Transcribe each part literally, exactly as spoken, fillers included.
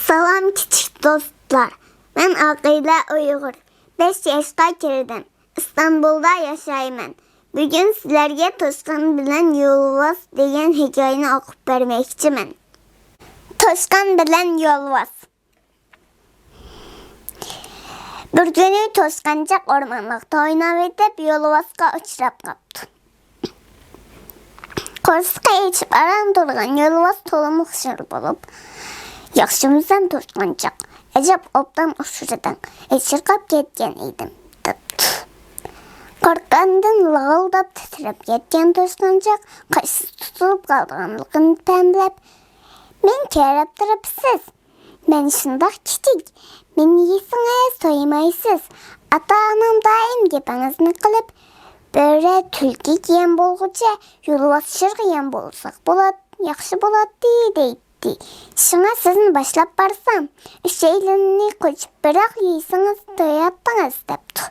سالام كىچىك دوستلار، مەن ئاقىلە ئۇيغۇر، بەش ياشقا كىردىم، ئىستانبۇلدا ياشايمەن. بۈگۈن سىلەرگە توشقان بىلەن يولۋاس دېگەن ھېكايىنى ئوقۇپ بەرمەكچىمەن. توشقان بىلەن يولۋاس. بىر كۈنى توشقانچاق ئورمانلىقتا ئويناۋېتىپ، يولۋاسقا ئۇچراپ قاپتۇ. قورسىقى ئېچىپ ئاران تۇرغان يولۋاس تولىمۇ خۇشال بولۇپ، «ياخشىمۇسەن توشقانچاق؟ ئەجەب ئوبدان ئۇچرىدىڭ، ئېچىرقاپ كەتكەن ئىدىم» دەپتۇ. قورققاندىن لاغىلداپ تىترەپ كەتكەن توشقانچاق قاچىسى تۇتۇلۇپ قالىدىغانلىقىنى پەملەپ، «مېنى كەيرەپ تۇرۇپسىز، مەن شۇنداق كىچىك، مېنى يېسىڭىز تويمايسىز. ئاتا-ئانام دائىم گېپىڭىزنى قىلىپ، بۆرە تۈلكىگە يەم بولغۇچە يولۋاس شىرغا يەم بولساق بولات-، ياخشى بولاتتى دەيتتى. شۇڭا سىزنى باشلاپ بارسام، ئۈچەيلىنى قوچۇپ بىراق يېسىڭىز توياتتىڭىز» دەپتۇ.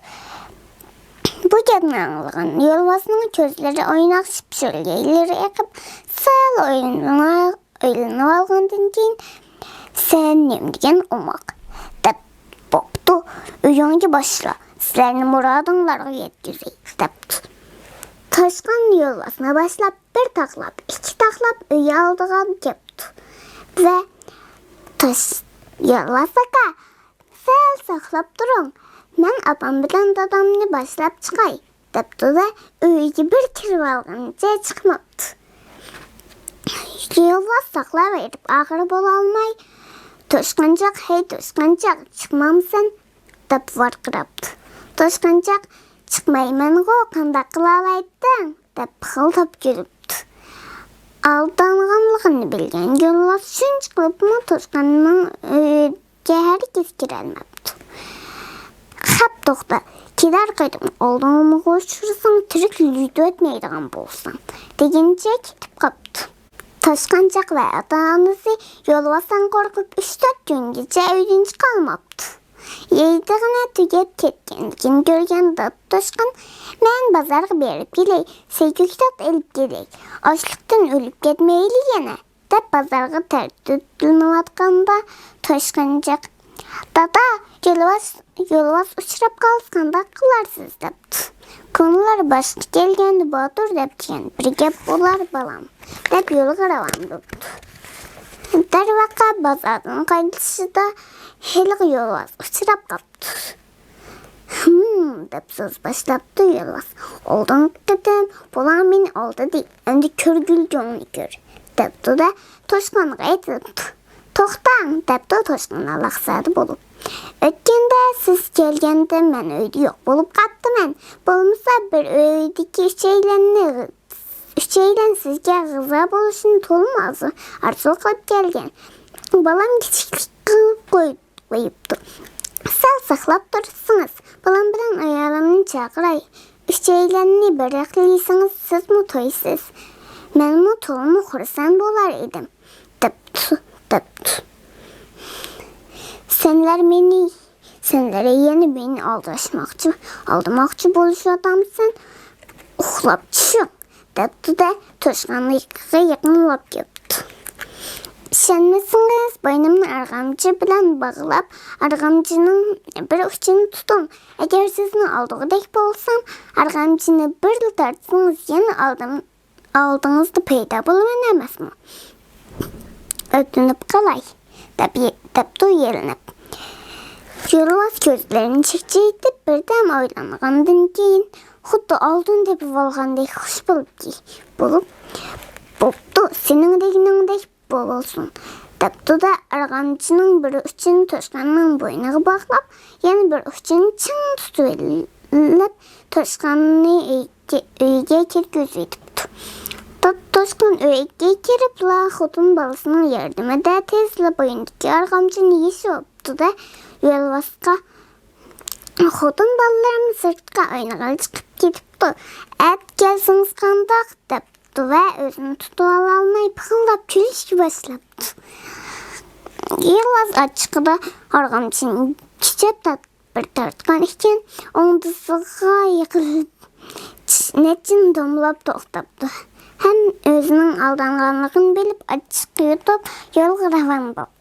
بۇ گەپنى ئاڭلىغان يولۋاسنىڭ كۆزلىرى ئويناقشىپ، شۆلگەيلىرى ئېقىپ، سەل ئويلىنىۋ-، ئويلىنىۋالغاندىن كېيىن، «سەن نېمە دېگەن ئوماق» دەپ، «بوپتۇ، ئۆيۈڭگە باشلا، سىلەرنى مۇرادىڭلارغا يەتكۈزەي» دەپتۇ. توشقان يولۋاسنى باشلاپ، بىر تاقلاپ، ئىككى تاقلاپ ئۆي ئالدىغا كەپتۇ ۋە توش-، «يولۋاس ئاكا، سەل ساقلاپ تۇرۇڭ، مەن ئاپام بىلەن دادامنى باشلاپ چىقاي» دەپتۇ-دە، ئۆيگە بىر كىرىۋالغىنىچە چىقماپتۇ. يولۋاس ساقلاۋېرىپ ئاخىرى بولالماي، «توشقانچاق، ھەي توشقانچاق، چىقمامسەن؟» دەپ ۋارقىراپتۇ. توشقانچاق، «چىقمايمەنغۇ، قانداق قىلالايتتىڭ؟» دەپ پىخىلداپ كۈلۈپتۇ. ئالدانغانلىقىنى بىلگەن يولۋاس شۇنچە قىلىپمۇ توشقاننىڭ ئۆيىگە ھەرگىز كىرەلمەپتۇ. «خەپ توختا، كېلەر قېتىم ئالدىڭغا ئۇچرىساڭ تىرىك يۈدۈۋەتمەيدىغان بولساڭ» دېگىنىچە كېتىپ قاپتۇ. توشقانچاق ۋە ئاتا-ئانىسى يولۋاستىن قورقۇپ ئۈچ-تۆت كۈنگىچە ئۆيدىن چىقالماپتۇ. يەيدىغىنى تۈگەپ كەتكەنلىكىنى كۆرگەن دادا توشقان، «مەن بازارغا بېرىپ كېلەي، سەي-كۆكتات ئېلىپ كېلەي، ئاچلىقتىن ئۆلۈپ كەتمەيلى يەنە» دەپ بازارغا تەرتىپلىنىۋاتقاندا، توشقانچاق، «دادا، يولۋاس، يولۋاس ئۇچراپ قالسا قانداق قىلارسىز؟» دەپتۇ. «كونىلار باشقا كەلگەندە باتۇر دەپتىكەن، بىر گەپ بولار بالام» دەپ يولغا راۋان بوپتۇ. دەرۋەقە، بازاردىن قايتىشىدا ھېلىقى يولۋاس ئۇچراپ قاپتۇ. «ھىم» دەپ سۆز باشلاپتۇ يولۋاس. «ئالدىنقى قېتىم بۇلار مېنى ئالدىدى، ئەمدى كۆرگۈلىكىڭنى كۆر» دەپتۇ-دە، توشقانغا ئېيتىپتۇ. «توختاڭ» دەپتۇ توشقان ئالاقزادە بولۇپ. «ئۆتكەندە سىز كەلگەندە مەن ئۆيدە يوق بولۇپ قاپتىمەن. بولمىسا بىر ئۆيدىكى ئۈچەيلەننى، ئۈچەيلەن سىزگە غىزا بولۇشىنى تولىمۇ ئارزۇ، ئارزۇ قىلىپ كەلگەن. بالام كىچىكلىك قىلىپ قوي-، قويۇپتۇ. سەل ساقلاپ تۇرسىڭىز، بالام بىلەن ئايالىمنى چاقىراي. ئۈچەيلەننى بىراقلا يېسىڭىز، سىزمۇ تويسىز. مەنمۇ تولىمۇ خۇرسەن بولار ئىدىم» دەپتۇ، دەپتۇ. «سەنلەر مېنى، سەنلەر يەنە مېنى ئالداشماقچى، ئالدىماقچى بولۇشۇۋاتامسەن؟ ئۇخلاپ چۈشۈڭ» دەپتۇ-دە، توشقاننىڭ يېقىغا يېقىنلاپ كەپتۇ. «ئىشەنمىسىڭىز، بوينۇمنى ئارغامچا بىلەن باغلاپ، ئارغامچىنىڭ بىر ئۇچىنى تۇتۇڭ. ئەگەر سىزنى ئالدىغۇدەك بولسام، ئارغامچىنى بىرلا تارتسىڭىز، يەنە ئالدىم-، ئالدىڭىزدا پەيدا بولىمەن ئەمەسمۇ؟ ئۆتۈنۈپ قالاي» دەپ، دەپتۇ يېلىنىپ. يولۋاس كۆزلىرىنى چىقچىيتىپ بىردەم ئويلانغاندىن كېيىن، خۇددى ئالتۇن تېپىۋالغاندەك خۇش بولۇپ، بولۇپ، «بوپتۇ، سېنىڭ دېگىنىڭدەك بولسۇن» دەپتۇ-دە، ئارغامچىنىڭ بىر ئۇچىنى توشقاننىڭ بوينىغا باغلاپ، يەنە بىر ئۇچىنى چىڭ تۇتۇۋېلىپ، توشقاننى ئۆيگە، ئۆيگە كىرگۈزۈۋېتىپتۇ. تو-، توشقان ئۆيگە كىرىپلا، خوتۇن بالىسىنىڭ ياردىمىدە تېزلا بوينىدىكى ئارغامچىنى يېشىۋاپتۇ-دە، يولۋاسقا، «خوتۇن بالىلىرىم سىرتقا ئوينىغىلى چىقىپ كېتىپتۇ. ئەتە كەلسىڭىز قانداق؟» دەپتۇ ۋە ئۆزىنى تۇتۇۋالالماي پىخىلداپ كۈلۈشكە باشلاپتۇ. يولۋاس ئاچچىقىدا ئارغامچىنى كۈچەپ تارت-، بىر تارتقان ئىكەن، ئوڭدىسىغا يىقىلىپ، نەچچىنى دومىلاپ توختاپتۇ. ھەم ئۆزىنىڭ ئالدانغانلىقىنى بىلىپ، ئاچچىق يۇتۇپ، يولغا راۋان بوپتۇ.